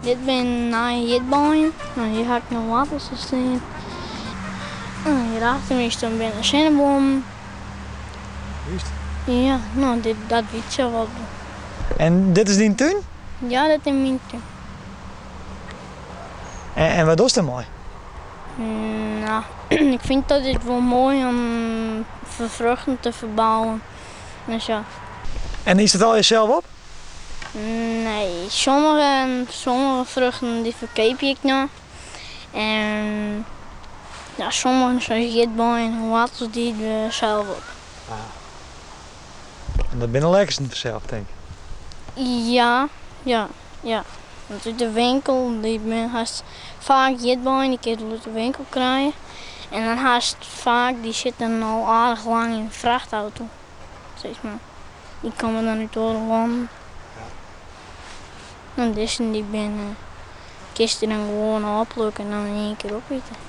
Dit binne nije ierdbeien. No, hjir ha ik noch woartels te stean. En hjir achter my stean binne sinneblommen. Juist. Ja, no, dit, dat wie it sa wat. En dit is dyn tún? Ja, dit is myn tún. En, en wat dochst dermei? No, ik fyn it altyd wol moai om fruchten te ferbouwen en sa. En ytst it allegear sels op? Nee, sommige, sommige fruchten dy ferkeapje ik noch. En ja, sommige sa as ierdbeien en woartels dy yt we sels op. En dat binne de lekkersten fansels, tink ik. Ja, ja, ja. Want út de winkel, dy binne hast faak ierdbeien, dy kinst wol út de winkel krije. En dan hast faak, dy sitte dan al aardich lang yn de frachtauto, sis mar. Dy komme dan út oare lannen. En dizze dy binne, kinst dy dan gewoan ôfplukke en dan yn ien kear opite.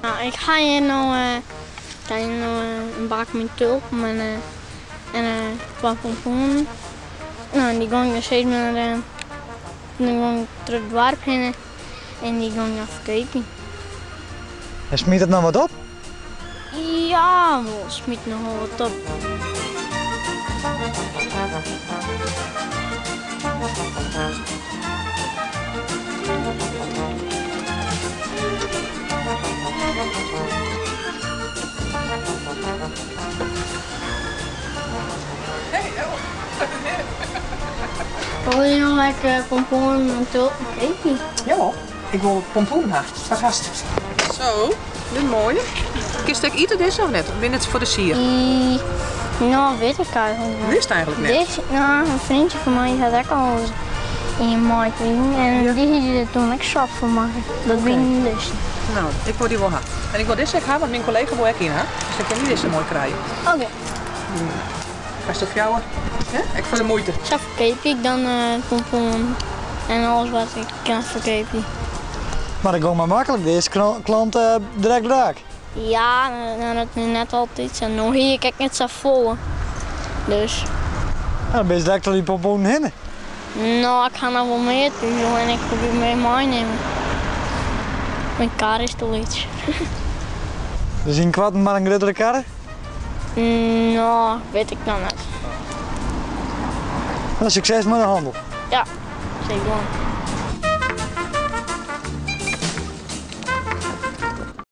Nou, ik ha hjir no, ik ha hjir no in bak mei tulpen en en twa pompoenen. No, en dy gong ik dan sis mar dan gong ik troch it doarp hinne en dy gong ik dan ferkeapjen. En smyt dat noch wat op? Ja, wol, smyt noch wol wat op. Wolle jo noch lekker pompoenen en tulpen keapje? Jawol, ik wol pompoenen ha. Wat hast? Zo, dit is moai. Kinst ek ite dizze of net? Of binne it foar de sier? No, wit ik eigentlik net. Witst eigentlik net? Dit, no, in freontsje fan my hat ek al ris ien meikrigen en dy hie der toen ek sop fan makke. Dat wienen dizze. No, ik wol dy wol ha. En ik wol dizze ek ha, want myn kollega wol ek ien ha. Dus dan kin dy dizze moai krije. Oké. Hast der fjouwer? Hè? Ek foar de muoite. Sa ferkeapje ik dan pompoenen en alles wat ik kan ferkeapje. Mar dat gong mar maklik, de earste klant direkt raak. Ja, no dat is net altyd sa. No hie ik ek net safolle, dus. No, dan bist direkt al dy pompoenen hinne. No, ik ha noch wol mear thús, allinne ik koe gjin mear meinimme. Myn kar is te lyts. Dus ynkoarten mar in gruttere karre? No, wit ik noch net. No, sukses mei de hannel. Ja, sil ik dwaan.